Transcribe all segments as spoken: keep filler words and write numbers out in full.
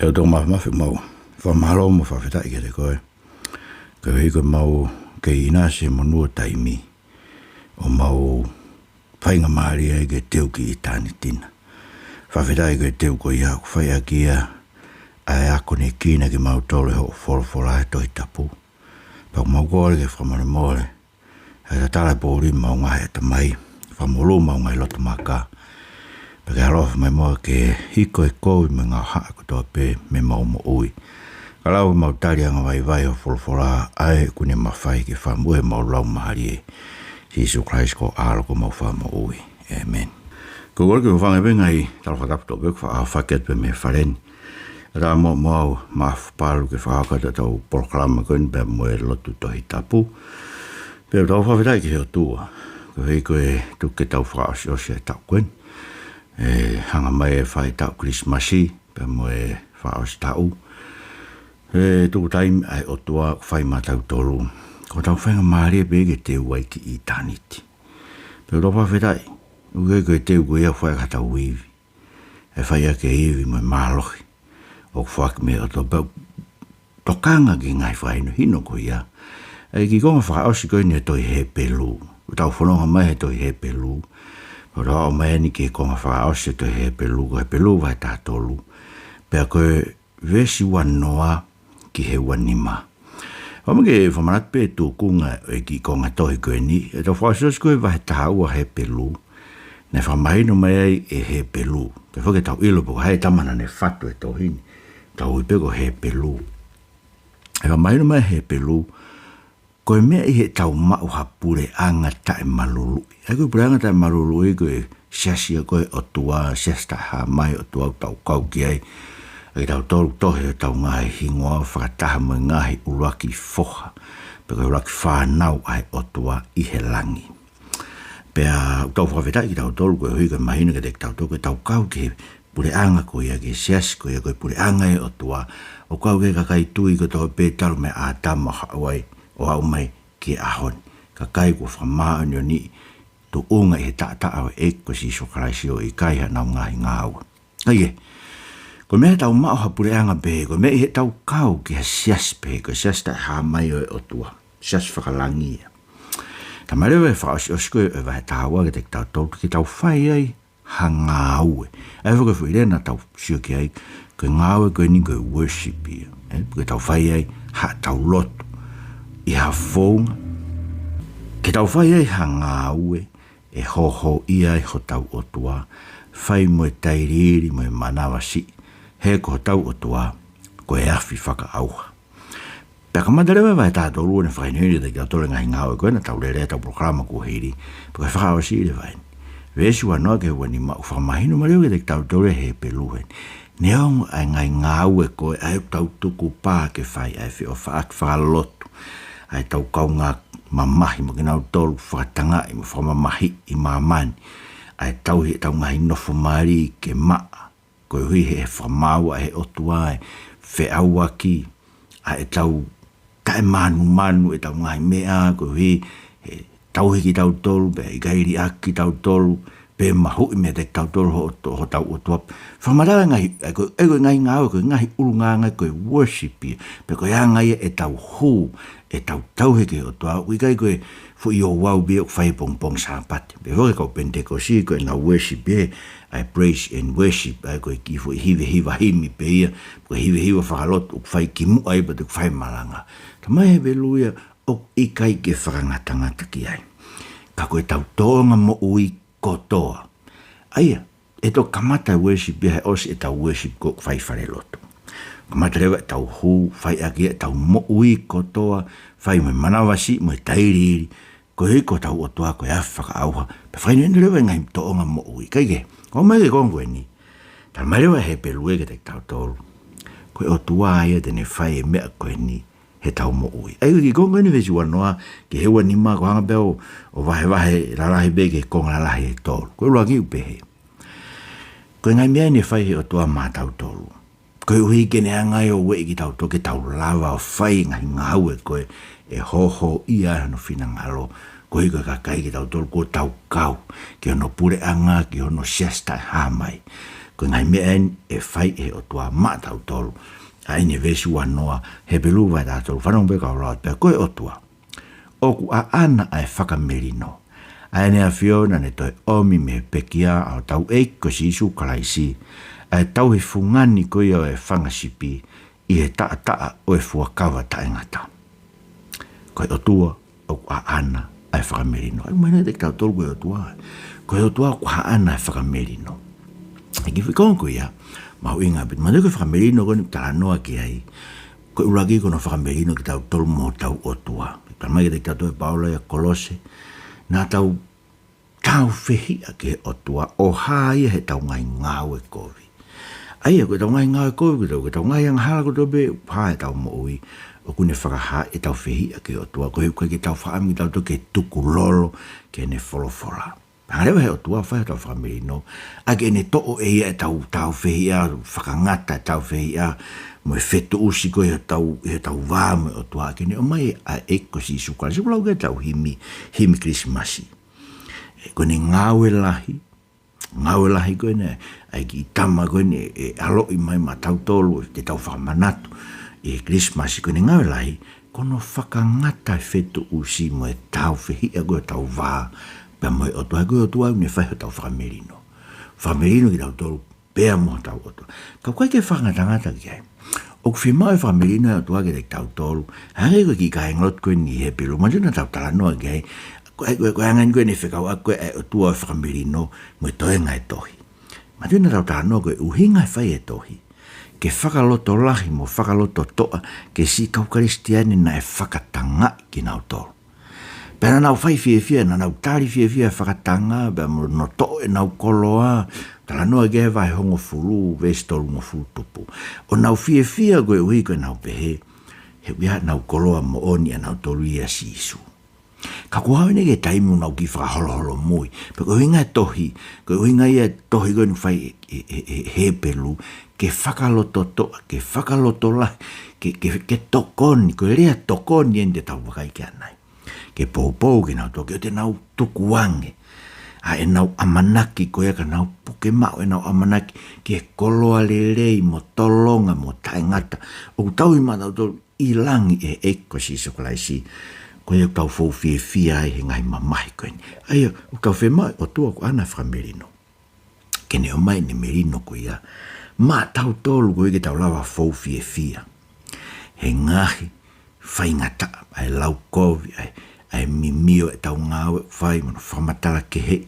ʻOtua Māfimafi, mau fakamālō mo fakafetaʻi kiate koe koeʻuhi ko ʻemau kei ʻinasi he monū ʻo taimi ʻo mau faingamālie ai ke teu ki ʻitāniti na. Fakafetaʻi ko e teu ko ia ʻoku fai ʻaki ia ʻa e akonekina kimautolu ʻe hoʻo folofola he Tohi Tapu. Pea ʻoku mau kole ke fakamolemole ʻa e tatala e poʻuli ʻemau ngaahi ʻatamai, fakamolū ʻemau ngaahi loto maka. Pea ke ʻaloʻofa mai muʻa ke hiko e kovi mo e ngaohaʻa kotoa pē mei heʻemau moʻui, kae lau ke mau tali angavaivai hoʻo folofola, ʻa ia ʻoku ne mafai ke fakamoʻui ʻemau laumālie. Sīsū Kalaisi ko ho ʻAlo ko homau Fakamoʻui. ʻĒmeni. Ko e kole ke u hūfanga he ngaahi tala fakatapu kotoa pē kuo faʻa aofaki atu pē mei he fale ni. Kae ʻatā muʻa mo au, Maʻafu Palu, ke fakahoko atu ʻetau polokalama ko eni pea mo e lotu Tohi Tapu. Pea ʻoku tau fakafetaʻi ki he ʻOtua koeʻuhi ko e tuku ke tau fakaʻosiʻosi e taʻu ko eni, ʻe hanga mai e faʻahitaʻu Kilisimasi pea mo e fakaʻosi taʻu. ʻE tuku taimi ʻa e ʻOtua ʻoku fai maʻatautolu, ko ʻetau faingamālie pē ke teu ai ki ʻitāniti. Pea ʻoku tau fakafetaʻi, ʻoku ʻikai ko e teu ko ia ʻoku fai ʻaki haʻatau ivi, ʻe fai ʻaki e ivi mo e mālohi ʻoku foaki mei he ʻOtua. Pea ʻoku tokanga ki he ngaahi fakahinohino ko ia ʻa e kiʻi konga fakaʻosi ko eni ʻo e tohi Hepelū. ʻOku tau fononga mai he tohi Hepelū, ʻoku tau aʻu mai eni ki he konga fakaʻosi ʻo e tohi Hepelū, ko Hepelū vahe taha tolu, pea ko e veesi ua noa ki he ua nima. ʻOku ou ʻomi ke fakamanatu pē e tūkunga ʻo e kiʻi konga tohi ko eni, ʻetau fakaʻosiʻosi ko e vahe taha ua Hepelū, naʻe fakamahino mai ai ʻe Hepelū. Ke fai ke tau ʻilo pe ko hai e tama naʻa ne fatu e tohi ni, tau ui pē ko Hepelū. ʻE fakamahino mai ʻe Hepelū, ko e meʻa ʻi heʻetau maʻu ha puleʻanga taʻemaluluʻi. ʻA ia ko e puleʻanga taʻemaluluʻi ko e siasi ia ko e ʻOtua, siasi taʻehāmai ʻo e ʻOtua ʻoku tau kau ki ai. ʻA ia kitautolu tohi ʻetau ngaahi hingoa fakataha mo e ngaahi ʻuluaki foha, pe ko e ʻuluaki fānau ʻa e ʻOtua ʻi he langi. Pea ʻoku tau fakafetaʻi kitautolu koeʻuhi ko e mahino kiate kitautolu ko ʻetau kau ki he puleʻanga ko ia, ki he siasi ko ia, ko e puleʻanga ʻo e ʻOtua, ʻoku kau ki ai e kakai tui kotoa pē talu mei ʻĀtama ʻo aʻu ai, ʻo aʻu mai ki he ʻaho ni. Kakai kuo fakamāʻoniʻoniʻi tuʻunga ʻi he taʻataʻa ʻo e ʻEiki ko Sīsū Kalaisi ʻo ʻikai haʻanau ngaahi ngāue. ʻA ia, ko e meʻa ʻi heʻetau maʻu ha puleʻanga pehē, ko e meʻa ʻi heʻetau kau ki ha siasi pehē, ko e siasi taʻehāmai ʻo e ʻOtua, siasi fakalangi ia. Talamai leva ʻe he fakaʻosiʻosi ko ē ʻo e vahe taha ua kiate kitautolu ke tau fai ai ha ngāue. ʻA ia ko e foʻi lea naʻa tau sio ki ai, ko e ngāue ko eni ko e worship ia. ʻE, ke tau fai ai haʻatau lotu ʻi ha founga. Ke tau fai ai ha ngāue ʻe hōhōʻia ai hotau ʻOtua, fai mo e tailiili mo e manavasiʻi, he ko hotau ʻOtua ko e afi fakaʻauha. Pea kamata leva e vahe taha tolu ʻo ne fakahinohino kiate kitautolu e ngaahi ngāue ko ē naʻa tau lele ai ʻetau polokalama kuo hili, pea ko e fakaʻosi leva eni. Veesi ua noa ki he ua nima ʻoku fakamahino mai leva kiate kitautolu ʻe Hepelū heni, neongo ʻa e ngaahi ngāue ko ē ʻa ia ʻoku tau tukupā ke fai, ʻa e feʻofaʻaki fakalotu, ʻa ʻetau kaungā mamahi mo kinautolu fakatangaʻi mo fakamamahiʻi ʻi māmani, ʻa e tauhi ʻetau ngaahi nofo mali ke maʻa, koeʻuhi he fakamaau ʻa e ʻOtua, ʻa e feʻauaki, ʻa ʻetau taʻemānumanu ʻetau ngaahi meʻa, koeʻuhi he tauhi kitautolu, pe ʻikai liʻaki kitautolu, pe mahuʻi meiate kitautolu ho-, hotau ʻOtua. Fakamatala ngaahi, ʻa ia ko e, ʻa ia ko e ngaahi ngāue, ko e ngaahi ʻulungaanga ko e worship ia, pe ko e anga ia ʻetau hū, ʻetau tauhi ki he ʻOtua, ʻoku ʻikai ko e foʻi ouau pē ʻoku fai he pongipongi Sāpate. Pe foki e kau Penitekosi ko ʻenau worship ē, ʻa e praise and worship, ʻa ia ko e kiʻi foʻi hivehiva himi pē ia, ko e hivehiva fakalotu ʻoku fai kimuʻa ia pea toki fai malanga. Talamai ʻe Hepelū ia ʻoku ʻikai ke fakangatangata ki ai. Ka ko ʻetau tōʻonga moʻui kotoa. ʻA ia, ʻe toki kamata e worship ia he ʻosi ʻetau worship ko ē ʻoku fai he falelotu. Kamata leva ʻetau hū, fai ʻaki ia ʻetau moʻui kotoa, fai mo e manavasiʻi mo e tailiili, koeʻuhi ko hotau ʻOtua ko e afi fakaʻauha, pea fakahinohino leva e ngaahi tōʻonga moʻui. Kae kehe, ʻomai ki he konga ko eni. Talamai leva ʻe Hepelū ia kiate kitautolu, ko e ʻOtua ia te ne fai e meʻa ko eni heʻetau moʻui. ʻA ia ko e kiʻi konga ko eni veesi ua noa ki he ua nima, ʻoku hanga pē ʻo, ʻo vahevahe lalahi pē ki he konga lalahi ʻe tolu. Ko e ʻuluaki ʻoku pehē, ko e ngaahi meʻa eni ʻe fai ʻe he ʻOtua maʻatautolu, koeʻuhi ke ne hanga ai ʻo ueʻi kitautolu ke tau lava ʻo fai e ngaahi ngāue ko ē ʻe hōhōʻia ai hono finangalo, koeʻuhi ko e kakai kitautolu kuo tau kau ki hono puleʻanga, ki hono siasi taʻehāmai. Ko e ngaahi meʻa eni ʻe fai ʻe he ʻOtua maʻatautolu. ʻA eni veesi uanoa, Hepelū vahe tahatolu, fanongo pē kau lau atu pē, ko e ʻOtua ʻoku ʻaʻana ʻa e fakamelino, ʻa ʻEne ʻAfio naʻa ne toe ʻomi mei he pekia, ʻa hotau ʻEiki ko Sīsū Kalaisi, ʻa e tauhi fungani ko ia ʻo e fanga sipi ʻi he taʻataʻa ʻo e fuakava taʻengata. Ko e ʻOtua ʻoku ʻaʻana ʻa e fakamelino. ʻOku mahino kiate kitautolu ko e ʻOtua, ko e ʻOtua ʻoku ʻaʻana ʻa e fakamelino. ʻI he kiʻi fekau ko ia, mahuʻinga ʻaupito. Manatuʻi ko e fakamelino ko eni ʻoku talanoa ki ai, ko e ʻuluaki ko hono fakamelino kitautolu mo hotau ʻOtua. Talamai kiate kitautolu ʻe Paula ʻia Kolose, naʻa tau tāufehiʻa ki he ʻOtua ʻo hā ia heʻetau ngaahi ngāue kovi. ʻA ia, ko ʻetau ngaahi ngāue kovi, ko ʻetau, ko ʻetau ngaahi angahala kotoa pē ʻoku hā heʻetau moʻui, ʻoku ne fakahā ʻetau fehiʻa ki he ʻOtua, koeʻuhi ke tau fakaʻamu kitautolu ke tukulolo ki heʻene folofola. Pea hanga leva ʻe he ʻOtua ʻo fai hotau fakamelino, ʻaki ʻene toʻo ʻe ia ʻetau tāufehiʻa, fakangata ʻetau fehiʻa mo e fetuʻusi ko ē ʻi hotau, ʻi hotau vā mo e ʻOtua, ʻaki ʻene ʻomai ʻa e ʻEiki ko Sīsū Kalaisi. ʻOku lau ki ai ʻetau himi, himi Kilisimasi. Ē, ko ʻene ngāue lahi, ngāue lahi ko eni ʻa e kiʻi tama ko eni ʻe ʻaloʻi mai maʻatautolu, te tau fakamanatu ʻi he Kilisimasi, ko ʻene ngāue lahi, ko hono fakangata e fetuʻusi mo e tāufehiʻa ko ē ʻo hotau vā pea mo e ʻOtua. Ko e ʻOtua ʻoku ne fai hotau fakamelino. Fakamelino kitautolu pea mo hotau ʻOtua. Ka ʻoku ʻikai ke fakangatangata ki ai. ʻOku fiemaʻu e fakamelino ʻa e ʻOtua kiate kitautolu. Hangē ko e kiʻi kāingalotu ko eni ʻi Hepelū, manatuʻi naʻa tau talanoa ki ai, ko e, ko e, ko e anga eni ko ē ʻene fekauʻaki ko ē ʻa e ʻOtua ʻo e fakamelino mo e toenga e tohi. Manatuʻi naʻa tau talanoa ko e ʻuhinga e fai e tohi, ke fakalotolahi mo fakalototoʻa ki he siʻi kau Kalisitiane naʻe fakatangaʻi kinautolu. Pea naʻa nau fai fiefia, naʻa nau tali fiefia fakatanga, pea mo nau toʻo ʻenau koloa, talanoa ki ai he vahe hongofulu, veesi tolungofulu tupu. ʻO nau fiefia koeʻuhi ko ʻenau pehē, he ʻoku ʻi ai haʻanau koloa moʻoni ʻanautolu ʻia Sīsū. Ka kuo aʻu eni ki he taimi ʻoku nau kiʻi fakaholoholomui. Pea ko e ʻuhinga e tohi, ko e ʻuhinga ia e tohi ko eni ʻoku fai ʻe, ʻe, ʻe, ʻe Hepelū, ke fakalototoʻa, ke fakalotolahi, ke, ke, ke tokoni, ko e lea tokoni eni te tau vakai ki ai. Ke poupou kinautolu, ke ʻoua te nau tukuange ʻa ʻenau ʻamanaki ko ia, ka nau puke maʻu ʻenau ʻamanaki ki he koloa lelei mo tolonga mo taʻengata ʻoku tauhi maʻatautolu ʻi langi ʻe he ʻEiki ko Sīsū Kalaisi. Ko ia ʻoku tau fou fiefia ai he ngaahi mamahi ko eni. ʻA ia, ʻoku tau fiemaʻu e ʻOtua ʻoku ʻaʻana e fakamelino ke ne ʻomai ʻene melino ko ia maʻatautolu koeʻuhi ke tau lava fou fiefia he ngaahi faingataʻa, ʻa e lau kovi, ʻa e, ʻa e mimio ʻetau ngāue ʻoku fai, mo hono fakamatala kehe.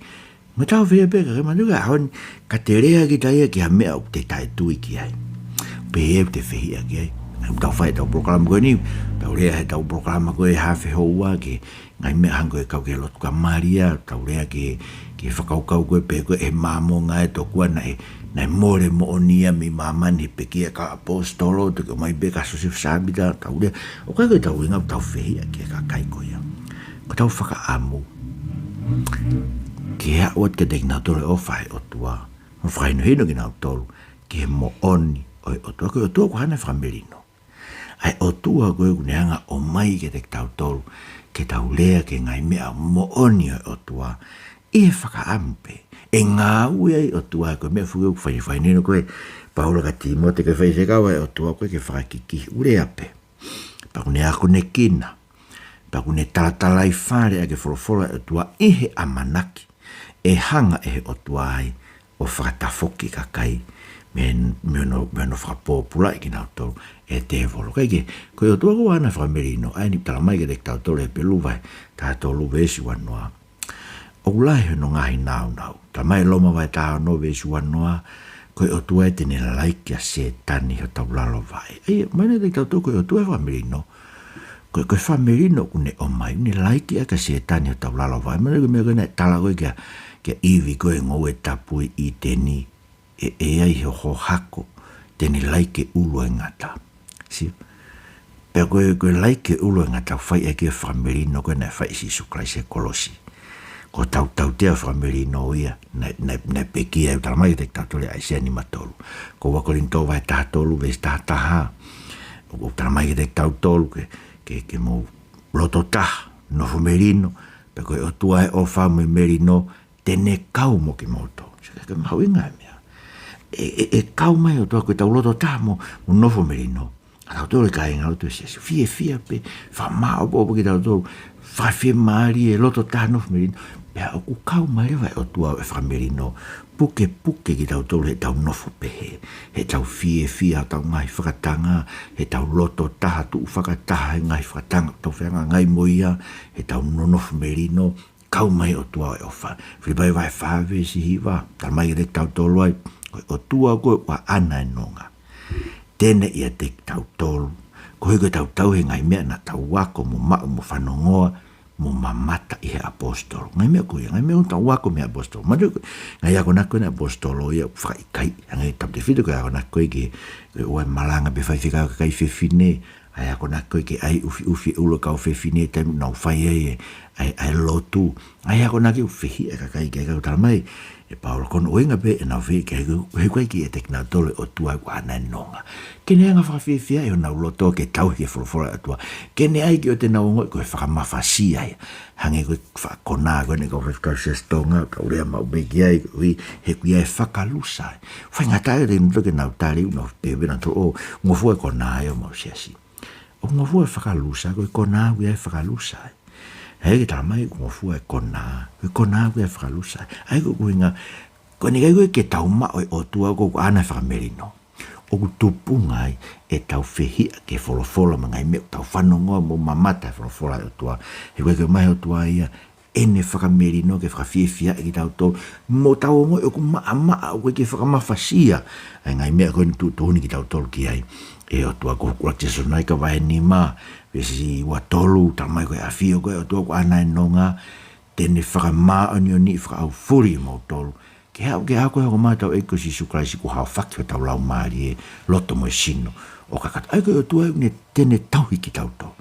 Mo e tāufehiʻa pē, ka ke manatuʻi ko e ʻaho ni, ka te lea kita ia ki ha meʻa ʻoku te taʻetui ki ai, pe ʻoku te fehiʻa ki ai. ʻOku tau fai ʻetau polokalama ko eni, tau lea heʻetau polokalama ko ē he haafe houa ki he ngaahi meʻa hangē ko e kau ki he lotu Kamalia, tau lea ki he, ki he fakakaukau ko ē pē ko ē ʻe he Māmonga ē, tokua naʻe, naʻe mole moʻoni ia mei māmani he pekia ʻa e kau ʻaposetolo, toki ʻomai pē ʻe Siosefa Sāmita, tau lea. ʻOku ʻikai ko ʻetau ʻuhinga ʻoku tau fehiʻa ki he kakai ko ia. Ko ʻetau fakaʻamu ke aʻu atu kiate kinautolu e ʻofa ʻa e ʻOtua, mo fakahinohino kinautolu ki he moʻoni ʻo e ʻOtua. Ko e ʻOtua ʻoku ʻaʻana e fakamelino. ʻA e ʻOtua ko ē ʻoku ne hanga ʻo ʻomai kiate kitautolu ke tau lea ki he ngaahi meʻa moʻoni ʻo e ʻOtua ʻi he fakaʻamu pē. ʻE ngāue ai e ʻOtua, ko e meʻa foki ʻoku fai, fai ʻeni ko ē ʻa Paula kia Tīmote, ko e faifekau ʻa e ʻOtua, ʻoku ʻikai ke fakakikihi, ʻoku lea pē. Pea ʻoku ne akonekina, pea ʻoku ne talatalaifale ʻaki e folofola ʻa e ʻOtua ʻi he ʻamanaki ʻe hanga ʻe he ʻOtua ai ʻo fakatafoki e kakai mei, mei hono, mei hono fakapōpulaʻi kinautolu ʻe he tēvolo. Kaekehe, ko e ʻOtua ʻoku ʻaʻana e fakamelino, ʻa eni ʻoku talamai kiate kitautolu ʻe Hepelū vahe tahatolu veesi uanoa. ʻOku lahi hono ngaahi nāunau. Talamai ʻe Loma vahe tahaono veesi uanoa, ko e ʻOtua ē te ne laiki ʻa Sētane ʻi hotau lalo vaʻe. ʻA ia, mahino kiate kitautolu ko e ʻOtua e fakamelino, ko e, ko e fakamelino ʻoku ne ʻomai, ʻoku ne laiki ʻaki ʻa Sētane ʻi hotau lalo vaʻe. Mahino ko e meʻa ko ē naʻe tala ko ē kia, kia ʻIvi ko ē he ngoue tapu ʻi ʻĪteni, ʻe, ʻe ʻi ai hoʻo hako te ne laiki e ʻulu ʻo e ngata. Sio? Pea ko e, ko e laiki e ʻulu ʻo e ngata ʻoku fai ʻaki e fakamelino ko ē naʻe fai ʻe Sīsū Kalaisi he kolosi. Ko hotau tautea fakamelino ia naʻe, naʻe, naʻe pekia, ʻoku talamai kiate kitautolu ʻe ʻAisea nima tolu. Ko ua Kolinitō vahe tahatolu veesi tahataha, ʻoku talamai kiate kitautolu ke, ke, ke mou loto taha, nofo melino, pea ko e ʻOtua ʻo e ʻofa mo e melino te ne kau mo kimoutolu. Sio ki he mahuʻinga e meʻa. ʻE, ʻe, ʻe kau mai ʻOtua ko ʻetau loto taha mo, mo nofo melino. ʻA tautolu e kāinga lotu ʻo e siasi, fiefia pē, fakamāʻopoʻopo kitautolu, fakafiemālie, loto taha, nofo melino. Pea ʻoku kau mai leva e ʻOtua ʻo e fakamelino, pukepuke kitautolu heʻetau nofo pehē, heʻetau fiefia hotau ngaahi fakatanga, heʻetau loto taha, tuʻu fakataha he ngaahi fakatanga ʻoku tau fehangahangai mo ia, heʻetau nonofo melino, kau mai ʻOtua ʻo e ʻofa. Filipai vahe fā veesi hiva, talamai kiate kitautolu ai, ko e ʻOtua ko ē ʻoku ʻaʻana e nonga, te ne ʻiate kitautolu, koeʻuhi ko ʻetau tauhi e ngaahi meʻa naʻa tau ako mo maʻu mo fanongoa mo mamata ʻi he ʻaposetolo. Ngaahi meʻa ko ia, ngaahi meʻa ʻoku tau ako mei he ʻaposetolo. Mahalo ko e ngaahi akonaki ko ē ʻa e ʻaposetolo ia ʻoku fakaʻikaiʻi, hangē ko e tapu tefito ko e akonaki ko ē ki he, ko e ʻū malanga pe faifekau kakai fefine, ʻa e akonaki ko ē ki he ʻai ʻufiʻufi e ʻulu e kau fefine he taimi ʻoku nau fai ai e, ʻa e, ʻa e lotu. ʻA e akonaki ʻoku fehiʻa e kakai ki ai, ka ʻoku talamai ʻe Paula ko hono ʻuhinga pē ʻenau fehiʻa ki ai, he ʻoku ʻikai ke ʻiate kinautolu e ʻOtua ʻoku ʻaʻana e nonga, ke ne hanga ʻo fakafiefiaʻi honau loto ke tauhi e folofola ʻa e ʻOtua, ke ne ʻai ke ʻoua te nau ongoʻi ko e fakamafasia ia. Hangē ko e fakakonā ko eni ʻa e kau faifekau siasi Tonga, kau lea maʻu pē ki ai, koeʻuhi he ʻoku ʻi ai e fakalusa. Faingataʻa kiate kinautolu ke nau tali, ʻoku nau pehē pē nautolu ʻoku ngofua e konā ia ʻo homau siasi. ʻOku ngofua e fakalusa, ko e konā ʻoku ʻi ai e fakalusa. He ʻikai ke talamai ʻoku ngofua e konā, ko e konā ʻoku ʻi ai e fakalusa. ʻA ia ko e ʻuhinga, ko eni ʻikai ko ē ke tau maʻu e ʻOtua ko ē ʻoku ʻaʻana e fakamelino, ʻoku tupunga ai ʻetau fehiʻa ki he folofola mo e ngaahi meʻa ʻoku tau fanongoa mo mamata he folofola ʻa e ʻOtua. He ʻoku ʻikai ke ʻomai ʻe he ʻOtua ia ʻene fakamelino ke fakafiefiaʻi kitautolu, mo tau ongoʻi ʻoku maʻamaʻa, ʻoku ʻikai ke fakamafasia ʻa e ngaahi meʻa ko eni ʻoku tuʻutuʻuni kitautolu ki ai ʻe he ʻOtua. Ko e ʻuluaki Tesalonaika vahe nima, veesi ua tolu, talamai ko e ʻafio ko ē ʻa e ʻOtua ʻoku ʻaʻana e nonga, te ne fakamāʻoniʻoniʻi fakaʻaufuli kimoutolu ke haʻu ki he ʻaho ko ē ʻe hoko mai ʻa hotau ʻEiki ko Sīsū Kalaisi, kuo haofaki hotau laumālie, loto mo e sino ʻo kakato. ʻA ia ko e ʻOtua ʻoku ne, te ne tauhi kitautolu,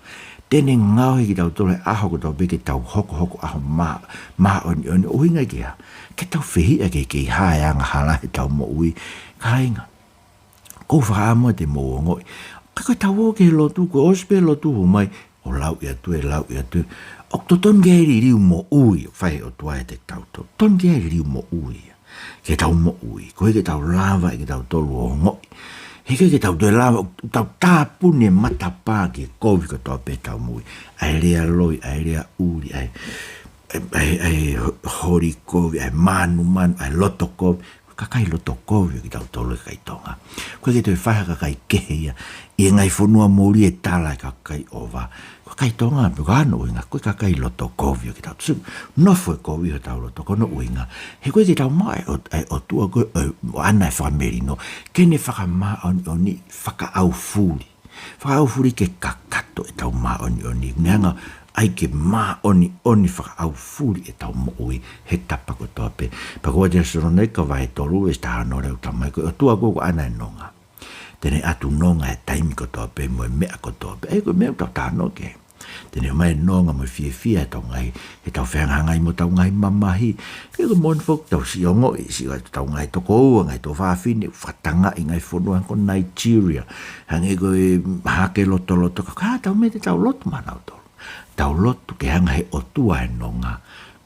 te ne ngaohi kitautolu he ʻaho kotoa pē ke tau hokohoko ʻaho mā-, māʻoniʻoni. ʻUhinga ki he hā? Ke tau fehiʻa ki he kei hā e angahala heʻetau moʻui. Kāinga, ʻoku ou fakaʻamu te mou ongoʻi, ka ko ʻetau ō ki he lotu, ko e ʻosi pē lotu hū mai, ʻo lauʻi atu ē, lauʻi atu ē. ʻOku totonu ke ʻi ai e liliu moʻui ʻoku fai ʻe he ʻOtua ʻiate kitautolu. Totonu ke ʻi ai e liliu moʻui ia ki heʻetau moʻui, koeʻuhi ke tau lava ʻe kitautolu ʻo ongoʻi. He ʻikai ke tau toe lava, ʻoku tau tāpuni e matapā ki he kovi kotoa pē heʻetau moʻui. ʻA e lea loi, ʻa e lea ʻuli, ʻa e, ʻa e, ʻa e holi kovi, ʻa e mānumanu, ʻa e loto kovi. Kakai loto kovi ʻa kitautolu e kakai Tonga. ʻOku ʻikai ke toe fai ha kakai kehe ia ʻi he ngaahi fonua moli ʻe tala e kakai ʻova. Ko e kakai Tonga pē, ko hono ʻuhinga, ko e kakai loto kovi ʻa kitautolu. Nofo e kovi ʻi hotau loto, ko hono ʻuhinga, he ʻoku ʻikai ke tau maʻu e ʻOt-, e ʻOtua ko ē ʻoku ʻaʻana e fakamelino ke ne fakamāʻoniʻoniʻi fakaʻaufuli. Fakaʻaufuli ke kakato ʻetau māʻoniʻoni. Ne hanga ʻo ʻai ke māʻoniʻoni fakaʻaufuli ʻetau moʻui he tapa kotoa pē. Pea ko e ʻuluaki Tesalonaika vahe tolu veesi taha ono, lea ʻoku talamai ko e ʻOtua ko ē ʻoku ʻaʻana e nonga, te ne ʻatu nonga he taimi kotoa pē mo e meʻa kotoa pē. ʻA ia ko e meʻa ʻoku tau talanoa ki ai. Te ne ʻomai e nonga mo e fiefia heʻetau ngaahi, heʻetau fehangahangai mo hotau ngaahi mamahi. Ke ko e moʻoni foki, tau siʻi ongoʻi, siʻi ʻa hotau ngaahi tokoua, ngaahi tuofāfine, fakatangaʻi ngaahi fonua ko Nigeria, hangē ko e hake lotoloto, ka ko e hā ʻetau meʻa te tau lotu maʻanautolu? Tau lotu ke hanga ʻe he ʻOtua e nonga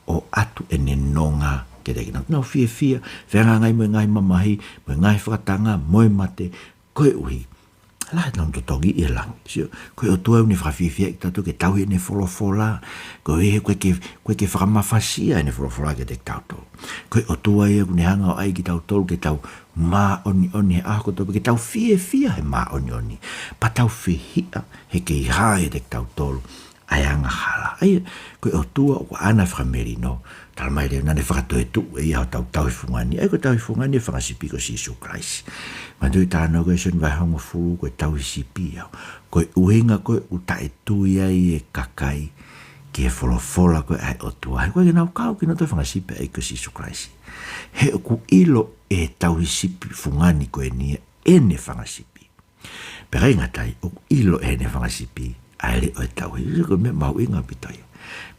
ʻo ʻatu ʻene nonga kiate kinautolu, nau fiefia, fehangahangai mo e ngaahi mamahi, mo e ngaahi fakatanga, mo e mate, koeʻuhi lahi ʻenau totongi ʻi he langi. Sio, ko e ʻOtua ʻoku ne fakafiefiaʻi kitautolu ke tauhi ʻene folofola, koeʻuhi he ʻoku ʻikai ke, ʻoku ʻikai ke fakamafasia ʻene folofola kiate kitautolu. Ko e ʻOtua ia ʻoku ne hanga ʻo ʻai kitautolu ke tau māʻoniʻoni he ʻaho kotoa pē, ke tau fiefia he māʻoniʻoni, pea tau fehiʻa he kei hā ʻiate kitautolu ʻa e angahala. ʻA ia, ko e ʻOtua ʻoku ʻaʻana e fakamelino, talamai leva naʻa ne fakatoetuʻu ʻe ia hotau tauhi fungani. ʻA ia ko e tauhi fungani ʻo e fanga sipi ko Sīsū Kalaisi. Manatuʻi e talanoa ko ē ʻi Sione vahe hongofulu, ko e tauhi sipi ia. Ko e ʻuhinga ko ē ʻoku taʻetui ai e kakai ki he folofola ko ē ʻa e ʻOtua, he ʻoku ʻikai ke nau kau kinautolu he fanga sipi ʻa e ʻEiki ko Sīsū Kalaisi. He ʻoku ʻilo ʻe he tauhi sipi fungani ko eni ia ʻene fanga sipi. Pea ʻikai ngata ai, ʻoku ʻilo ʻe heʻene fanga sipi ʻa e leʻo ʻo e tauhi. Ko e meʻa mahuʻinga ʻaupito ia.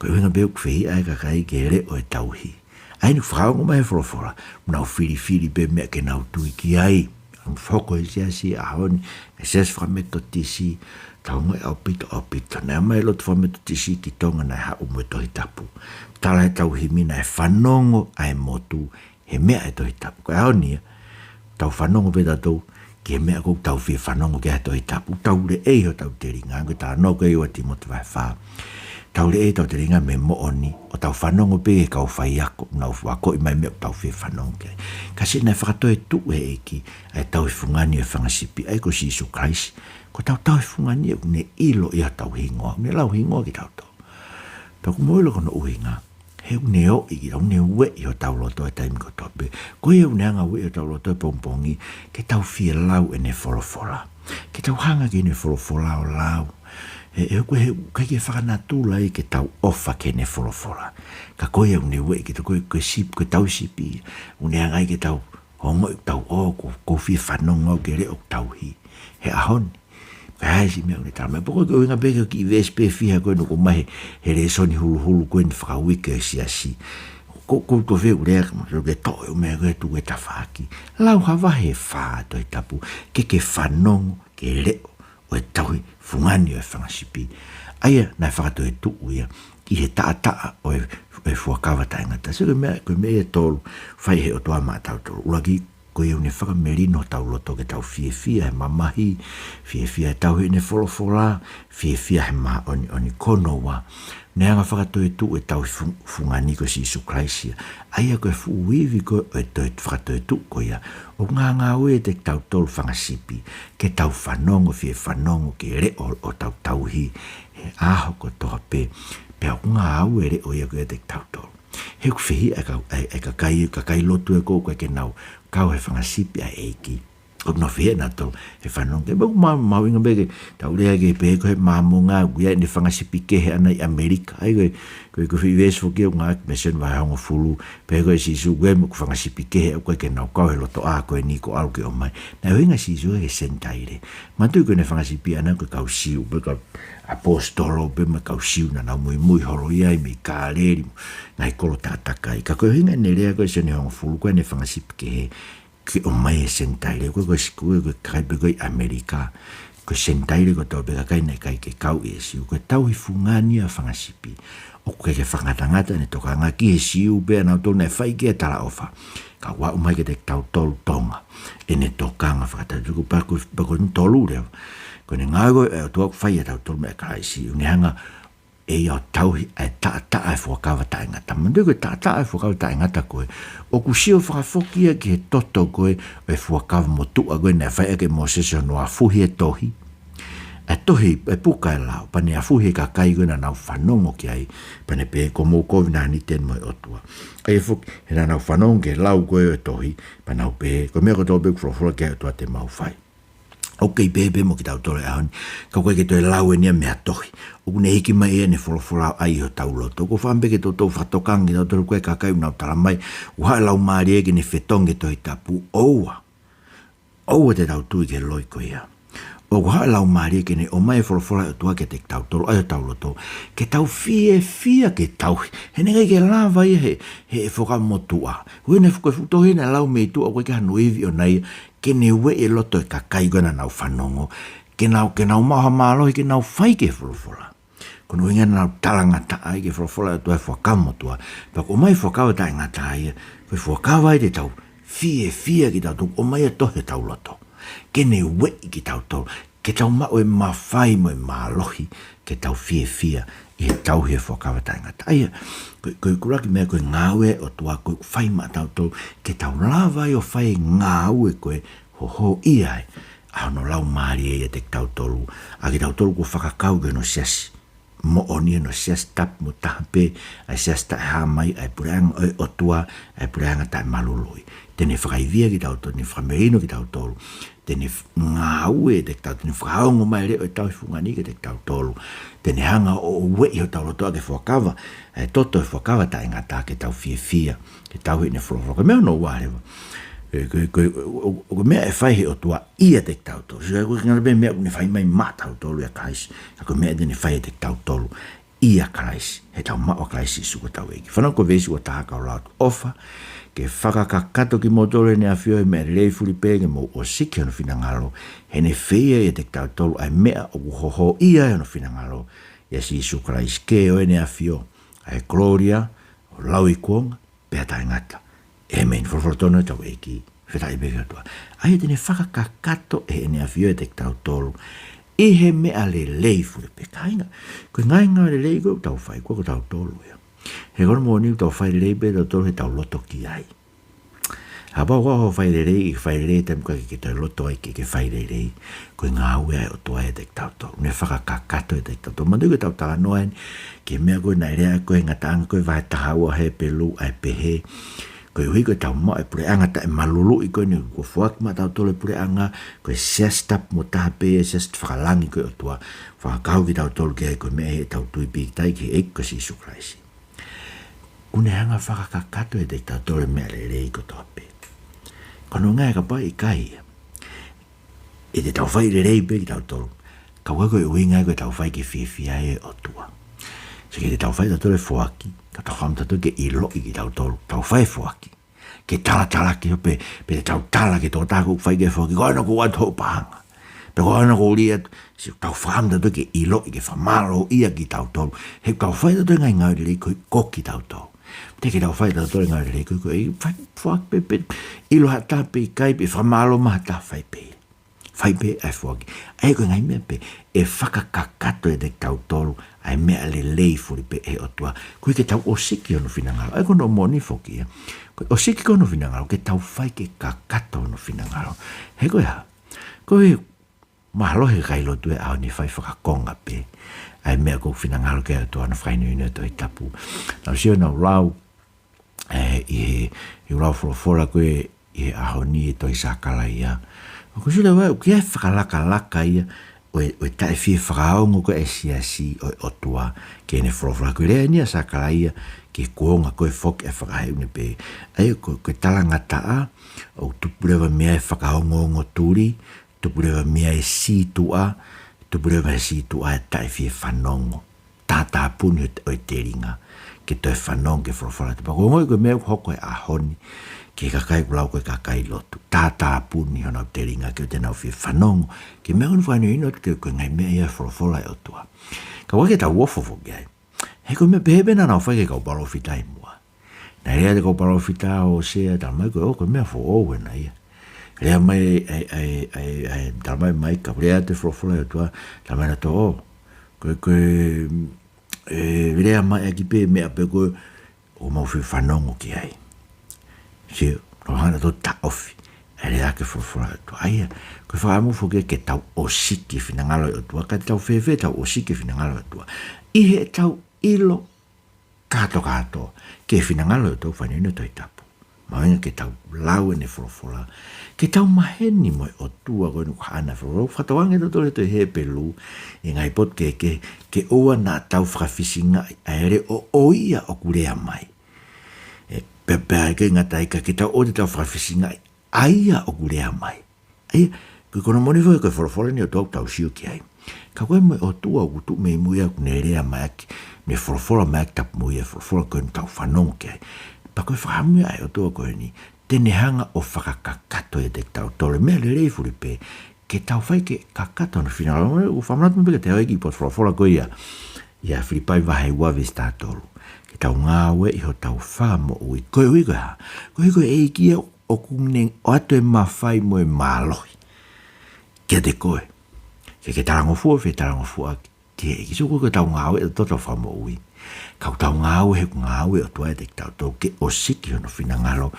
Ko e ʻuhinga pē ʻoku fehiʻa e kakai ki he leʻo ʻo e tauhi, ʻa eni ʻoku fakaongo mai he folofola, ʻoku nau filifili pē meʻa ke nau tui ki ai. ʻOku hoko he siasi he ʻaho ni, he siasi fakametotisi, tau ongoʻi ʻaupito, ʻaupito. Naʻe ʻomai e lotu fakametotisi ki Tonga naʻe haʻu mo e Tohi Tapu. Tala ʻe he tauhi himi naʻe fanongo ʻa e motu he meʻa ʻa e Tohi Tapu. Ko e ʻaho ni ia, tau fanongo pē tautolu ki he meʻa ʻoku tau fie fanongo ki ai he Tohi Tapu. Tau leʻei hotau telinga, ko e talanoa ko ē ʻa Tīmote vahe fā. Tau leʻei hotau telinga mei he moʻoni, ʻo tau fanongo pē ki he kau faiako, ʻoku nau akoʻi mai e meʻa ʻoku tau fie fanongo ki ai. Ka sio naʻe fakatoetuʻu ʻe he ʻEiki ʻa e tauhi fungani ʻo e fanga sipi, ʻa ia ko Sīsū Kalaisi. Ko ʻetau tauhi fungani ʻoku ne ʻilo ʻi hotau hingoa, ʻoku ne lau hingoa kitautolu. Pea ʻoku mou ʻilo ko hono ʻuhinga, he ʻoku ne ʻoʻi kita, ʻoku ne ueʻi hotau loto he taimi kotoa pē. Ko ia ʻoku ne hanga ʻo ueʻi hotau loto he pongipongi, ke tau fie lau ʻene folofola. Ke tau hanga ki heʻene folofola ʻo lau. He, he ʻoku, he ʻoku ʻikai ke fakanatula ia ke tau ʻofa ki heʻene folofola. Ka ko ia ʻoku ne ueʻi kita, ko e, ko e sip-, ko e tauhi sipi ia. ʻOku ne hanga ai ke tau ongoʻi ʻoku tau ō, ʻoku, ʻoku ou fie fanongo au ki he leʻo ʻoku tauhi he ʻaho ni. Ko e hā e siʻi meʻa ʻoku ne tala mai? Pea ko e ʻuhinga pē ki he kiʻi veesi pē ʻe fiha ko ē naʻe ʻomai he, he lēsoni huluhulu ko eni fakauike ʻa e siasi. Ko, ko, ko e fē ʻoku lea, ka mo ke toʻo e meʻa ko ē, tuku e tafaʻaki. Lau ha vahe ʻe fā Tohi Tapu, ke ke fanongo ki he leʻo ʻo e tauhi fungani ʻo e fanga sipi. ʻA ia naʻe fakatoetuʻu ia ki he taʻataʻa ʻo e, ʻo e fuakava taʻengata. Sio ki he meʻa, ko e meʻa ʻe tolu fai ʻe he ʻOtua maʻatautolu. ʻUluaki, ko ia ʻoku ne fakamelino hotau loto ke tau fiefia he mamahi, fiefia he tauhi ʻene folofola, fiefia he māʻoniʻoni. Ko hono ua, ne hanga ʻo fakatoetuʻu e tauhi fu-, fungani ko Sīsū Kalaisi ia. ʻA ia ko e fuʻu ivi ko ē ʻo e toe-, fakatoetuʻu ko ia, ʻoku ngāngāue ʻiate kitautolu fanga sipi ke tau fanongo, fie fanongo ki he leʻo ʻo hotau tauhi he ʻaho kotoa pē. Pea ʻoku ngāue e leʻo ia ko ē ʻiate kitautolu. He ʻoku fehiʻa e kau, e, e kakai, kakai lotu ē ʻoku ʻikai ke nau kau he fanga sipi ʻa e ʻEiki. ʻOku nau fehiʻa nautolu he fanongo ki ai. Pea ʻoku ma-, mahuʻinga pē ke tau lea ki ai pē ko e Māmonga, ʻoku ʻi ai ʻene fanga sipi kehe ʻaʻana ʻi ʻAmelika. ʻA ia ko e, ko e, ko e foʻi veesi foki ʻoku ngāueʻaki mei he Sione vahe hongofulu, pehē ko ē ʻe Sīsū, ʻoku ʻi ai ʻeku fanga sipi kehe ʻoku ʻikai ke nau kau he loto ʻā ko eni kuo ʻalu ke ʻomai. Naʻe ʻuhinga ʻa Sīsū ki he Senitaile. Manatuʻi ko ʻene fanga sipi ʻaʻana ko e kau Siu, pea ko e kau ʻaposetolo pē mo e kau Siu naʻa nau muimui holo ʻi ai mei Kāleli, ngaahi kolo takatakai. Ka ko e ʻuhinga ʻene lea ko ē ʻi he Sione hongofulu, ko ʻene fanga sipi kehe, ke ʻomai e Senitaile, ko e, ko e Siu, ko e kakai pē ko ē ʻi ʻAmelika. Ko e Senitaile kotoa pē, kakai naʻe ʻikai ke kau ʻi he Siu. Ko e tauhi fungani ʻa e fanga sipi, ʻoku ʻikai ke fakangatangata ʻene tokanga ki he Siu pē ʻanautolu naʻe fai ki ai e talaʻofa, ka ʻoku aʻu mai kiate kitautolu Tonga ʻene tokanga fakataha. Ko e, pea ko e, pea ko hono tolu leva, ko ʻene ngāue ko ē ʻa e ʻOtua ʻoku fai ʻia tautolu maʻa Kalaisi, ʻoku ne hanga ʻe ia ʻo tauhi ʻa e taʻataʻa ʻo e fuakava taʻengata. Manatuʻi ko e taʻataʻa ʻo e fuakava taʻengata ko ē, ʻoku sio fakafoki ia ki he toto ko ē ʻo e fuakava motuʻa ko ē naʻe fai ʻaki ʻe Mōsese hono afuhi e tohi. ʻA e tohi, e puka e lao, pea ne afuhi e kakai ko ē naʻa nau fanongo ki ai, pea ne pehē, ko homou kovinānite eni mo e ʻOtua. ʻA ia foki, he naʻa nau fanongo ki he lau ko ē ʻo e tohi, pea nau pehē, ko e meʻa kotoa pē ʻoku folofola ki ai e ʻOtua te mau fai. ʻOku kei pehē pē mo kitautolu he ʻaho ni, ka ʻoku ʻikai ke toe lau eni ia mei ha tohi. ʻOku ne hiki mai ia ʻene folofola ʻo ʻai ʻi hotau loto. ʻOku ou fakaʻamu pē ke toutou fakatokanga kitautolu, ko e kakai ʻoku nau tala mai ʻoku haʻu e Laumālie ke ne fetongi e Tohi Tapu. ʻOua. ʻOua te tau tui ki he loi ko ia. ʻOku haʻu e Laumālie ke ne ʻomai e folofola ʻa e ʻOtua kiate kitautolu, ʻai hotau loto, ke tau fiefia ke tauhi. He naʻe ʻikai ke lava ia he, he fuakava motuʻa. Ko ʻene fuka futohi naʻe lau mei tuʻa, ʻoku ʻikai ke ʻi ai hano ivi ʻoʻona ia, ke ne ueʻi e loto ʻo e kakai ko ē naʻa nau fanongo, ke nau, ke nau maʻu ha mālohi ke nau fai ki he folofola. Ko hono ʻuhinga naʻa nau talangataʻa ai ki he folofola ʻa e ʻOtua he fuakava motuʻa. Pea ko e ʻomai e fuakava taʻengata ia, ko e fuakava ia te tau fiefia kitautolu, ʻomai ia ʻo tohi hotau loto, ke ne ueʻi kitautolu, ke tau maʻu e mafai mo e mālohi ke tau fiefia ʻi he tauhi e fuakava taʻengata. ʻA ia, ko e, ko e ʻuluaki meʻa ko e ngāue ʻa e ʻOtua ko ē ʻoku fai maʻatautolu, ke tau lava ai ʻo fai e ngāue ko ē ʻo hōhōʻia ai ʻa hono Laumālie ʻiate kitautolu, ʻa kitautolu kuo fakakau ki hono siasi moʻoni, hono siasi tapu mo taha pē, ʻa e siasi taʻehāmai, ʻa e puleʻanga ʻo e ʻOtua, ʻa e puleʻanga taʻemalului. Te ne fakaivia kitautolu, ne fakamelino kitautolu, te ne f-, ngāue ʻiate kitautolu, te ne fakaongo mai e leʻo ʻo e tauhi fungani kiate kitautolu, te ne hanga ʻo ueʻi hotau loto ʻaki e fuakava, ʻa e toto ʻo e fuakava taʻengata, ke tau fiefia ke tauhi ʻene folofola. Ko e meʻa hono ua leva. Ē, ko e, ko e, ʻo, ʻo, ʻo, ko e meʻa ʻe fai ʻe he ʻOtua ʻiate kitautolu. Sio, ʻoku ʻikai ke ngata pē he meʻa ʻoku ne fai mai maʻatautolu ʻia Kalaisi, ka ko e meʻa te ne fai ʻiate kitautolu ʻia Kalaisi, heʻetau maʻu ʻa Kalaisi Sīsū ko hotau ʻEiki. Fanongo ki he veesi ua taha, kau lau atu. ʻOfa ke fakakakato kimoutolu ʻe heʻene ʻAfio ʻi he meʻa lelei fuli pē, ke mou ʻosiki hono finangalo, he ʻe ne feia ʻiate kitautolu ʻa e meʻa ʻoku hōhōʻia ʻe hono finangalo ʻia Sīsū Kalaisi. Ke ʻo ʻene ʻAfio ʻa e kolōlia, ʻo lauikuonga pea taʻengata. ʻĒmeni. Folofola tonu ʻa hotau ʻEiki. Fakafetaʻi pē ki he ʻOtua. ʻA ia te ne fakakakato ʻe heʻene ʻafio ʻiate kitautolu ʻi he meʻa lelei fulipē. Kāinga, ko e ngaahi ngāue lelei ko ē ʻoku tau fai, ko kitautolu ia. He ko hono moʻoni ʻoku tau fai lelei pē tautolu he tau loto ki ai. Kapau ʻoku ʻikai ke fai lelei, ʻikai fai lelei, taimi ko ē ke ke toe loto ai ke ke fai lelei, ko e ngāue ʻa e ʻOtua ʻiate kitautolu. Ne fakakakato ʻiate kitautolu. Manatuʻi ko ʻetau talanoa eni ki he meʻa ko ē naʻe lea ko ē he ngataʻanga ko ē vahe taha ua Hepelū, ʻa e pehē, koeʻuhi ko ʻetau maʻu e puleʻanga taʻemaluluʻi ko eni, kuo foaki maʻatautolu e puleʻanga, ko e siasi tapu mo taha pē, e siasi fakalangi ko ē ʻo e ʻOtua, fakakau kitautolu ki ai, ko e meʻa ʻi heʻetau tui pīkitai ki he ʻEiki ko Sīsū Kalaisi. Kuo ne hanga ʻo fakakakato ʻiate kitautolu e meʻa lelei kotoa pē. Ko hono ʻuhinga ia kapau ʻe ʻikai ia, ʻe te tau fai lelei pē kitautolu, ka ʻoku ʻikai ko e ʻuhinga ia ko ʻetau fai ke fiefia ai e ʻOtua. Sio, ʻikai te tau fai tautolu e foaki ka tau fakaʻamu tautolu ke ʻiloʻi kitautolu. Tau fai e foaki ke talatalaki, pe, pe te tau tala ki he tokotaha ʻoku fai ki ai e foaki, ko au ena ʻoku ʻoatu hoʻo paʻanga, pe ko au ena ʻoku lī atu. Sio, tau fakaʻamu tautolu ke ʻiloʻi, ke fakamālōʻia kitautolu he ʻoku tau fai tautolu e ngaahi ngāue lelei ko ē ko kitautolu. Teʻeki ke tau fai tautolu e ngāue lelei ko ē, ko e fai foaki pē, pe ʻilo ha taha pe ʻikai, pe fakamālō mai ha taha, fai pē. Fai pē ʻa e foaki. ʻA ia ko e ngaahi meʻa pē ʻe fakakakato ʻiate kitautolu ʻa e meʻa lelei fulipē ʻa e ʻOtua, koeʻuhi ke tau ʻosiki hono finangalo. ʻA ia ko hono moʻoni foki ia, ko e ʻosiki ko ē hono finangalo, ke tau fai ke kakato hono finangalo. He ko e hā? Ko e mālohi e kakai lotu he ʻaho ni ʻo fai fakakonga pē ʻa e meʻa ʻoku finangalo ki ai e ʻOtua ʻi hono fakahinohino e Tohi Tapu. Naʻa ku sio naʻa ku lau, ē, ʻi he, ʻi heʻeku lau folofola ko ē ʻi he ʻaho ni e tohi Sakalaia. ʻOku sio leva ʻoku ʻi ai e fakalakalaka ia ʻo e, ʻo e taʻe fie fakaongo ko ē ʻa e siasi ʻo e ʻOtua ki heʻene folofola. Ko e lea eni ʻa Sakalaia ki he kuonga ko ē foki ʻa e fakaheʻune pē. ʻA ia ko, ko e talangataʻa, ʻoku tupu leva mei ai e fakaongoongo tuli, tupu leva mei ai e sītuʻa, tupu leva mei he sītuʻa e taʻe fie fanongo. Tātāpuni ʻo e, ʻo e telinga ke toe fanongo ki he folofola ʻa e ʻOtua. Pea ʻoku ou ongoʻi ko e meʻa ʻoku hoko he ʻaho ni ki he kakai ʻoku lau ko e kakai lotu. Tātāpuni honau telinga ke ʻoua te nau fie fanongo ki he meʻa ʻoku ne fakahinohino atu ki ai, ko e ngaahi meʻa ia ʻo e folofola ʻa e ʻOtua. Ka ʻoku ʻikai ke tau ofo foki ai, he ko e meʻa pehē pē naʻa nau fai ki he kau palōfita ʻi muʻa. Naʻe lea atu e kau palōfita ʻo Hōsea, talamai ko e, ʻo, ko e meʻa foʻou ena ia. Lea mai, ʻa e, ʻa e, ʻa e, ʻa e, talamai mai, ka lea atu e folofola ʻa e ʻOtua, talamai naʻa tō, ʻo, ko e, ko e, ʻe, lea mai ʻaki pē meʻa pē ko ē ʻoku mau fie fanongo ki ai. Sio, ʻoku hanga ʻo taʻofi ʻa e lea ʻaki e folofola ʻa e ʻOtua. ʻA ia, ko e fakaʻamu foki ia ke tau ʻosiki e finangalo ʻo e ʻOtua, ka te tau fēfē ʻetau ʻosiki e finangalo ʻo e ʻOtua ʻi heʻetau ʻilo kātoa kātoa ki he finangalo ʻo e ʻOtua ʻoku fakahinohino he Tohi Tapu. Mahuʻinga ke tau lau ʻene folofola, ke tau maheni mo e ʻOtua ko eni ʻoku ʻaʻana e folofola. Fakatauange tautolu he tohi Hepelū, ʻi he ngaahi potu kehekehe, ke ʻoua naʻa tau fakafisingaʻi ʻa e leʻo ʻo ia ʻoku lea mai. ʻE, pea, pea ʻikai ngata ai, ka ke tau ʻoua te tau fakafisingaʻi ʻa ia ʻoku lea mai. ʻA ia, ko e, ko hono moʻoni foki ko e folofola eni ʻa e ʻOtua ʻoku tau sio ki ai. Ka ko e meʻa ʻa e ʻOtua ʻoku tuʻu mei mui ʻoku ne lea mai ʻaki, ne folofola mai ʻaki, tapu mo ia e folofola ko eni ʻoku tau fanongo ki ai. Pea ko e fakaʻamu ia ʻa e ʻOtua ko eni, te ne hanga ʻo fakakakato ʻiate kitautolu e meʻa lelei fulipē ke tau fai ke kakato hono finangalo. ʻOku ou fakamanatu mai pē kiate au ʻa e kiʻi potu folofola ko ia ʻia Filipai vahe ua veesi taha tolu. Ke tau ngāueʻi hotau fakamoʻui. Koeʻuhi ko e hā? Koeʻuhi ko e ʻEiki ia ʻoku ne ʻoatu e mafai mo e mālohi kiate koe ke ke talangofua, fetalangofuaʻaki ki he ʻEiki. Sio, ʻoku ʻikai ko ʻetau ngāue ʻatautolu ʻetau fakamoʻui. Ka ʻoku tau ngāue he ʻoku ngāue e ʻOtua ʻiate kitautolu ke ʻosiki hono finangalo.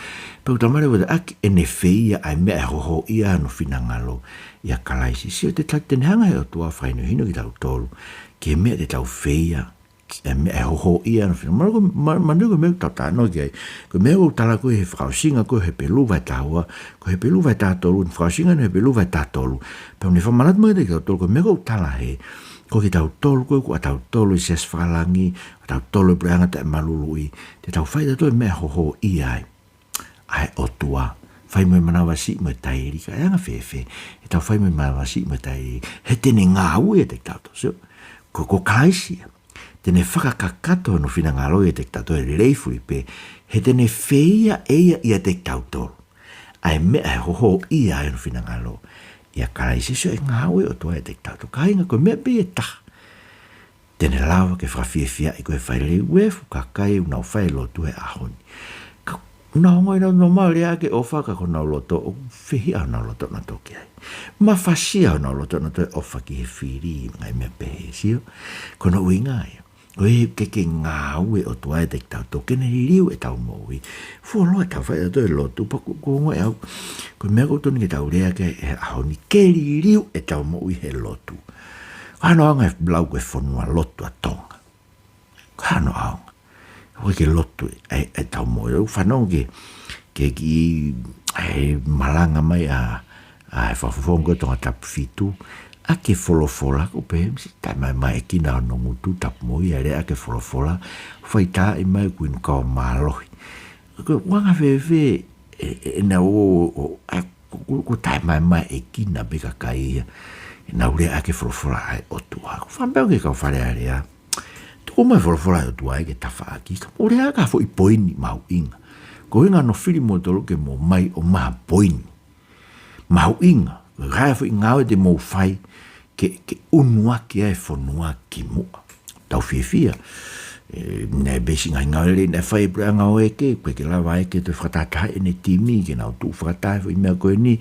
Pea ʻoku talamai leva ʻaki ʻene feia ʻa e meʻa ʻe hohoʻia ai hono finangalo ʻia Kalaisi. Sio, te ta-, te ne hanga ʻe he ʻOtua ʻo fakahinohino kitautolu ki he meʻa te tau feia, ki he meʻa ʻe hohoʻia ai hono finangalo. Manatuʻi ko e, ma-, manatuʻi ko e meʻa ʻoku tau talanoa ki ai, ko e meʻa ʻoku tala ko ē he fakaʻosinga ko ē Hepelū vahe taha ua, ko Hepelū vahe taha tolu, fakaʻosinga ʻa Hepelū vahe taha tolu. Pea ʻoku ne fakamanatu mai kiate kitautolu ko e meʻa ʻoku tala hē, ko kitautolu ko ē ʻoku ʻatautolu e siasi fakalangi, ʻatautolu e puleʻanga taʻemaluluʻi, te tau fai ʻatautolu e meʻa ʻe hohoʻia ai ʻa e ʻOtua. Fai mo e manavasiʻi mo e taili, kae anga fēfē ʻetau fai mo e manavasiʻi mo e taili? He te ne ngāue ʻiate kitautolu. Sio, ko, ko Kalaisi ia. Te ne fakakakato hono finangalo ʻiate kitautolu he lelei fulipē, he te ne feia ʻe ia ʻiate kitautolu ʻa e meʻa ʻe hohoʻia ai hono finangalo ʻia Kalaisi. Sio, ʻe ngāue e ʻOtua ʻiate kitautolu. Kāinga, ko e meʻa pē ia ʻe taha te ne lava ke fakafiefiaʻi koe ʻo fai lelei. Uefu kakai ʻoku nau fai e lotu he ʻaho ni. Ka ʻoku nau ongoʻi nautolu ʻoku nau maʻu e lea ʻaki e ʻofa ka ko honau loto ʻoku fehiʻa honau loto nautolu ki ai. Mafasia honau loto nautolu ʻe ʻofa ki he fili, ngaahi meʻa pehē, sio. Ko hono ʻuhinga ia. Ko e ke ke ngāue ʻOtua ʻiate kitautolu ke ne liliu ʻetau moʻui. Fuoloa ʻetau fai ʻetau lotu, pea ʻoku, ʻoku ongoʻi au, ko e meʻa ʻoku totonu ke tau lea ki ai he ʻaho ni, ke liliu ʻetau moʻui he lotu. Ko hono ʻaonga e lau ko e fonua lotu ʻa Tonga. Ko hono ʻaonga. ʻOku ʻikai ke lotu ʻe, ʻe, ʻetau moʻui. ʻOku fanongo ki he, ki he kiʻi, ʻa e malanga mai ʻa, ʻa e fakafofonga ko Tongatapu fitu, ʻaki e folofola, ʻoku pehē, misi, taʻemaʻemaʻekina hono ngutu, tapu mo ia, lea ʻaki e folofola, fai taaʻi mai kuini kau mālohi. Ko e anga fēfē, ʻe, ʻe, ʻenau ō, ō, ʻa, ʻoku, ʻoku, ʻoku taʻemaʻemaʻekina pē kakai ia, ʻenau lea ʻaki e folofola ʻa e ʻOtua. ʻOku ou faʻa pehē ki he kau Fale Alea, tuku mai e folofola ʻa e ʻOtua ia ki he tafaʻaki, ka mou lea ʻaki ha foʻi poini mahuʻinga. Ko e ʻuhinga hono fili moutolu ke mou ō mai ʻo maʻu ha poini mahuʻinga, ko e hā e foʻi ngāue te mou fai ke, ke ʻunuaki ai e fonua ki muʻa. Tau fiefia. ʻE, naʻe pehē siʻi ngaahi ngāue lelei naʻe fai ʻe he puleʻanga ʻo ʻeke, ʻoku ʻikai ke lava ʻe ʻeke ke toe fakatahatahaʻi ʻene timi, ke nau tuʻu fakataha he foʻi meʻa ko eni.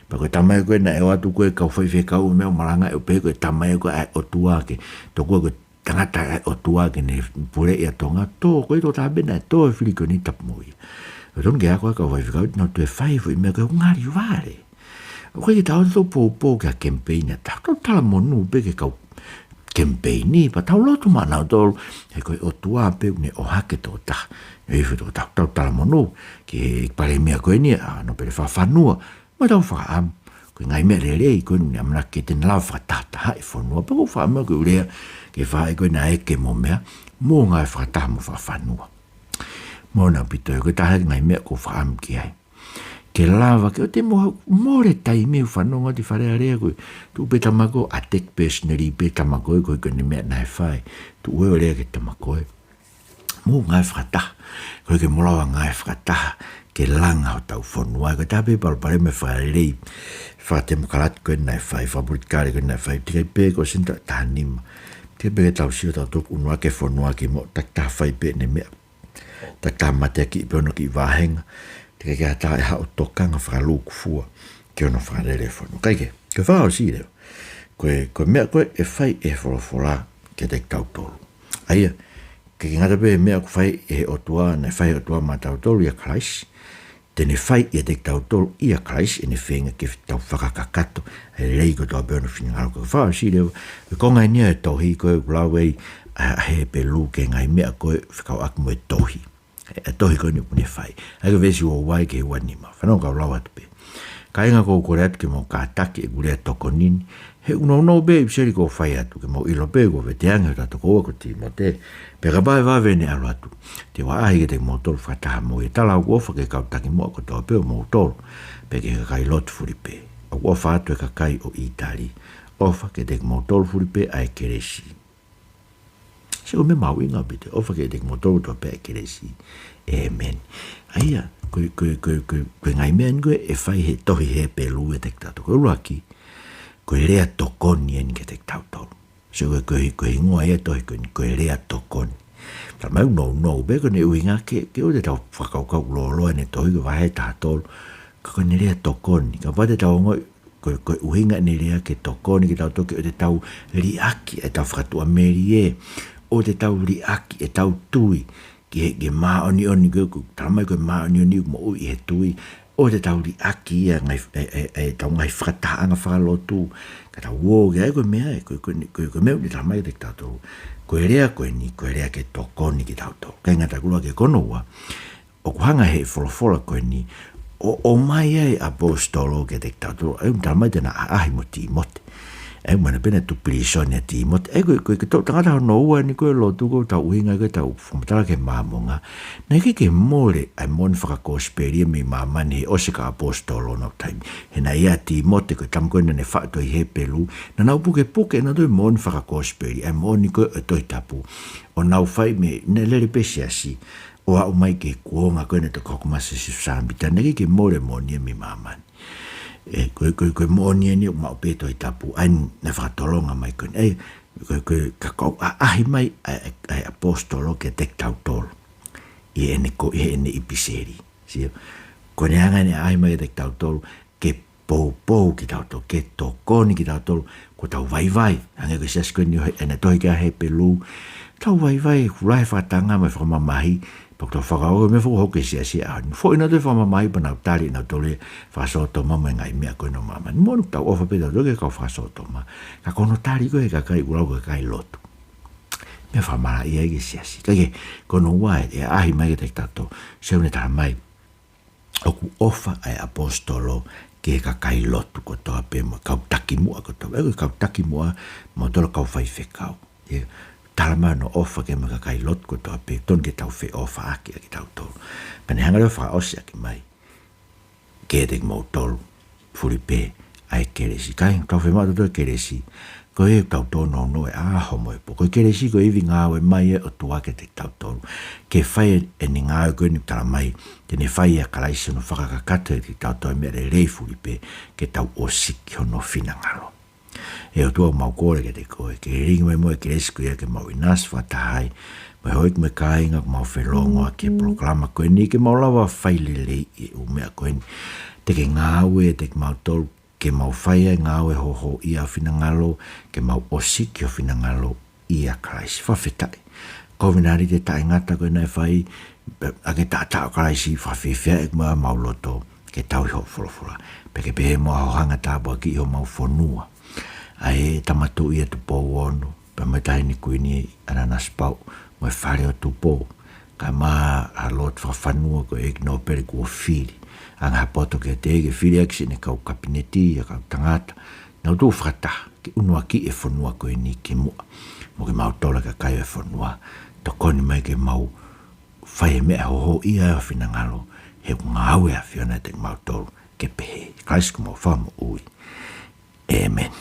Pea ko e tama ia ko ē naʻe ʻoatu ko e kau faifekau meʻa ʻo malanga ʻo pehē ko e tama ia ko ē ʻa e ʻOtua ke, tokua ko e tangata ʻa e ʻOtua ke ne puleʻi ʻa Tonga, tō, ko e tō tāpena ʻe tō e fili ko eni, tapu mo ia. Ko e tonu ke ako ʻa e kau faifekau, nau toe fai e foʻi meʻa ko e ngali vale. ʻOku ʻikai ke tau ō ʻo poupou ki ha kemipeini ʻa taha, tau talamonū pē ki he kau kemipeini, pea tau lotu maʻanautolu, he ko e ʻOtua pē ʻoku ne ʻohake e tokotaha. ʻE ʻi ai e foʻi tokotaha, tau talamonū ki he palēmia ko eni, ʻa Nōpele Fakafanua, mo ʻetau fakaʻamu, ko e ngaahi meʻa lelei ko eni ʻoku ne ʻamanaki ke ne lava ʻo fakatahatahaʻi e fonua, pea ʻoku ou fakaʻamu ke u lea ki he faʻē ko ē naʻe ʻeke mo meʻa, mo ngāue fakataha mo Fakafanua. Moʻoni ʻaupito ia, ko e taha e ngaahi meʻa ʻoku ou fakaʻamu ki ai. Ke lava ke ʻoua te mou mole taimi ʻo fanongo atu ki he Fale Alea ko ē. Tuʻu pē tama ko ē ʻo attack personally pē tama ko ē ko e, ko ʻene meʻa naʻe fai. Tuʻu ē ʻo lea ki he tama ko ē. Mou ngāue fakataha. Ko e ke mou lava ngāue fakataha ke langa hotau fonua. Ko e taha pē palopalema e fakalelei fakatemokalati ko ē naʻe fai, fakapolitikale ko ē naʻe fai, teʻeki ai pē ke ʻosi e taʻu taha nima. Teʻeki ai pē ke tau sio tautolu ʻunuaki e fonua ki muʻa, takitaha fai pē ʻene meʻa. Takitaha mateakiʻi pē hono kiʻi vāhenga. Teʻeki ai ke ʻi ai ha taha ʻe haʻu ʻo tokanga fakalūkufua ki hono fakalele e fonua. Kae kehe, ko e fakaʻosi leva, ko e, ko e meʻa ko ē ʻe fai ʻe he folofola kiate kitautolu. ʻA ia, ʻikai ke ngata pē he meʻa ʻoku fai ʻe he ʻOtua, naʻe fai ʻe he ʻOtua maʻatautolu ʻia Kalaisi, te ne fai ʻiate kitautolu ʻia Kalaisi, ʻene feinga ke tau fakakakato e lelei kotoa pē ʻo hono finangalo. Ko e fakaʻosi leva, ko e konga eni ia e tohi ko ē ʻoku lau ai ʻa, ʻa Hepelū ki he ngaahi meʻa ko ē fekauʻaki mo e tohi. E tohi ko eni ʻoku ne fai. ʻA ia ko e veesi ua ua ki he ua nima. Fanongo kau lau atu pē. Kāinga, ʻoku ou kole atu ke mou kātaki ʻeku lea tokoni ni, he ʻoku nounou pē e ʻipiseli kuo u fai atu, ke mou ʻilo pē kuo veteange hota tokoua ko Tīmote, pea kapau ʻe vave ʻene ʻalu atu, te u ʻaʻahi kiate kimoutolu fakataha mo ia. Tala ʻoku ou ʻofa ki he kau takimuʻa kotoa pē ʻo moutolu, pea ki he kakai lotu Filipe. ʻOku ʻofa atu e kakai ʻo ʻĪtali. ʻOfa kiate kimoutolu Filipe ʻa e kelesi. Sio, ko e meʻa mahuʻinga ʻaupito, ʻofa kiate kimoutolu kotoa pē ʻa e kelesi. ʻĒmeni. ʻA ia, ko e, ko e, ko e, ko e, ko e ngaahi meʻa eni ko ē ʻe fai ʻe he tohi Hepelū kiate kitautolu. Ko e ʻuluaki, ko e lea tokoni eni kiate kitautolu. Sio, ko e, ko e, ko e hingoa ia e tohi ko eni, ko e lea tokoni. Talamai ʻoku nounou pē, ko ʻene ʻuhinga ke, ke ʻoua te tau fakakaukau ʻoku lōloa ʻene tohi, ko e vahe taha tolu. Ka ko ʻene lea tokoni. Kapau te tau ongoʻi ko e, ko e ʻuhinga ʻene lea ke tokoni kitautolu ke ʻoua te tau liʻaki ʻetau fakatuʻamelie, ʻoua te tau liʻaki ʻetau tui ki he, ki he māʻoniʻoni ko ē, ʻoku talamai ko e māʻoniʻoni ʻoku moʻui ʻi he tui, ʻoua te tau liʻaki ia ngaahi, e, e, e, ʻetau ngaahi fakatahaʻanga fakalotu, ka tau ō ki ai. Ko e meʻa ē, ko e, ko e, ko e, ko e meʻa ʻoku ne talamai kiate kitautolu. Ko e lea ko eni, ko e lea ke tokoni kitautolu. ʻIkai ngata, ko e ʻuluaki. Ko hono ua, ʻoku hanga ʻe he folofola ko eni ʻo, ʻomai ai e ʻaposetolo kiate kitautolu. ʻA ia ʻoku talamai te na ʻaʻahi mo Tīmote. ʻA ia ʻoku mana pē na tuʻu pilīsone ʻa Tīmote. ʻA ia ko e, ko e, ko e toʻu tangata hono ua eni ko ē ʻoku tau ʻuhinga ki ai ʻetau fakamatala ki he Māmonga. Naʻe ʻikai ke mole ʻa e moʻoni fakakosipeli ia mei māmani he ʻosi e kau ʻaposetolo honau taimi. He naʻe ʻi ai ʻa Tīmote, ko e tama ko ē naʻa ne faʻu e tohi Hepelū. Naʻa nau pukepuke ʻenautolu e moʻoni fakakosipeli, ʻa e moʻoni ko ē ʻo e Tohi Tapu, ʻo nau fai mei he lele pē siasi ʻo aʻu mai ki he kuonga ko ē naʻe toki hoko mai ai ʻa Siosefa Sāmita. Naʻe ʻikai ke mole e moʻoni ia mei māmani. ʻE, ko e, ko e, ko e moʻoni eni ʻoku maʻu pē he Tohi Tapu, ʻa ia naʻe fakatolonga mai ko eni. ʻA ia, ko e, ko e, ka ʻoku ʻaʻahi mai ʻa e, ʻa e, ʻa e ʻaposetolo kiate kitautolu ʻi heʻene ko, ʻi heʻene ʻipiseli. Siasi. Ko ʻene anga ʻene ʻaʻahi mai kiate kitautolu, ke poupou kitautolu, ke tokoni kitautolu, kuo tau vaivai. Hangē ko e siasi ko eni ʻo he, ʻene tohi ki he Hepelū, tau vaivai, kuo lahi e fakatanga mo e fakamamahi, pea kuo tau fakakaukau ko e meʻa foki ʻoku hoko ki he siasi ʻaho ni. Foʻi nautolu e fakamamahi pea nau tali nautolu e fakasōtoma mo e ngaahi meʻa ko eni ʻo māmani. Moʻoni kuo tau ʻofa pē tautolu ki he kau fakasōtoma. Ka ko hono tali ko ē ʻe he kakai ʻoku lau ko e kakai lotu, meʻa fakamalaʻia ia ki he siasi. Ka ko hono ua ē, ʻene ʻaʻahi mai kiate kitautolu, Sione talamai, ʻoku ʻofa ʻa e ʻaposetolo ki he kakai lotu kotoa pē mo e kau takimuʻa kotoa. ʻE, ko e kau takimuʻa, mautolu kau faifekau. ʻE, talamai hono ʻofa ki he kakai lotu kotoa pē, tonu ke tau feʻofaʻaki ʻa kitautolu. Pea ne hanga leva ʻo fakaʻosi ʻaki mai kiate kimoutolu, fulipē, ʻa e kelesi. Kāinga, tau fiemaʻu tautolu e kelesi. Ko e tau tōnounou e ʻaho mo e pō. Ko e kelesi ko e ivi ngāue mai ʻa e ʻOtua kiate kitautolu, ke fai ʻene ngāue ko eni ʻoku talamai te ne fai ʻia Kalaisi, hono fakakakato kiate kitautolu e meʻa lelei, fulipē, ke tau ʻosiki hono finangalo. ʻE ʻOtua, ʻoku mau kole kiate koe ke lilingi mai muʻa e kelesi ko ia ke mau ʻinasi fakataha ai mo e houʻeiki mo e kāinga ʻoku mau felōngoaki he polokalama ko eni, ke mau lava ʻo fai lelei e ʻū meʻa ko eni te ke ngāue ʻiate kimautolu, ke mau fai ʻa e ngāue hohoʻia ho finangalo, ke mau ʻosiki ho finangalo ʻia Kalaisi. Fakafetaʻi. Kovinānite taʻengata ko ē naʻe fai, ʻa e taʻataʻa ʻo Kalaisi, fakafiefia ʻeku maʻa mau loto ke tauhi hoʻo folofola. Pea ke pehē muʻa ho hanga tāpuakiʻi homau fonua, ʻa e Tama Tuʻi ʻa Tupou Ono, pea mo e Taʻahine Kuini ʻAnanasipauʻu, mo e Fale ʻo Tupou, kae ʻumaʻā ʻa e lotu fakafonua ko e ʻEiki Nōpele kuo fili. Anga ha poto kiate ia ke fili ʻaki siʻene kau kapineti, ʻa e kau tangata, nau tuʻu fakataha ke ʻunuakiʻi e fonua ko eni ki muʻa. Mo kimautolu e kakai ʻo e fonua, tokoni mai ke mau fai e meʻa hohoʻia ho finangalo, he ʻoku ngāue ʻa e ʻAfiona ʻiate kimautolu ke pehē. ʻIa Kalaisi ko homau Fakamoʻui. ʻĒmeni.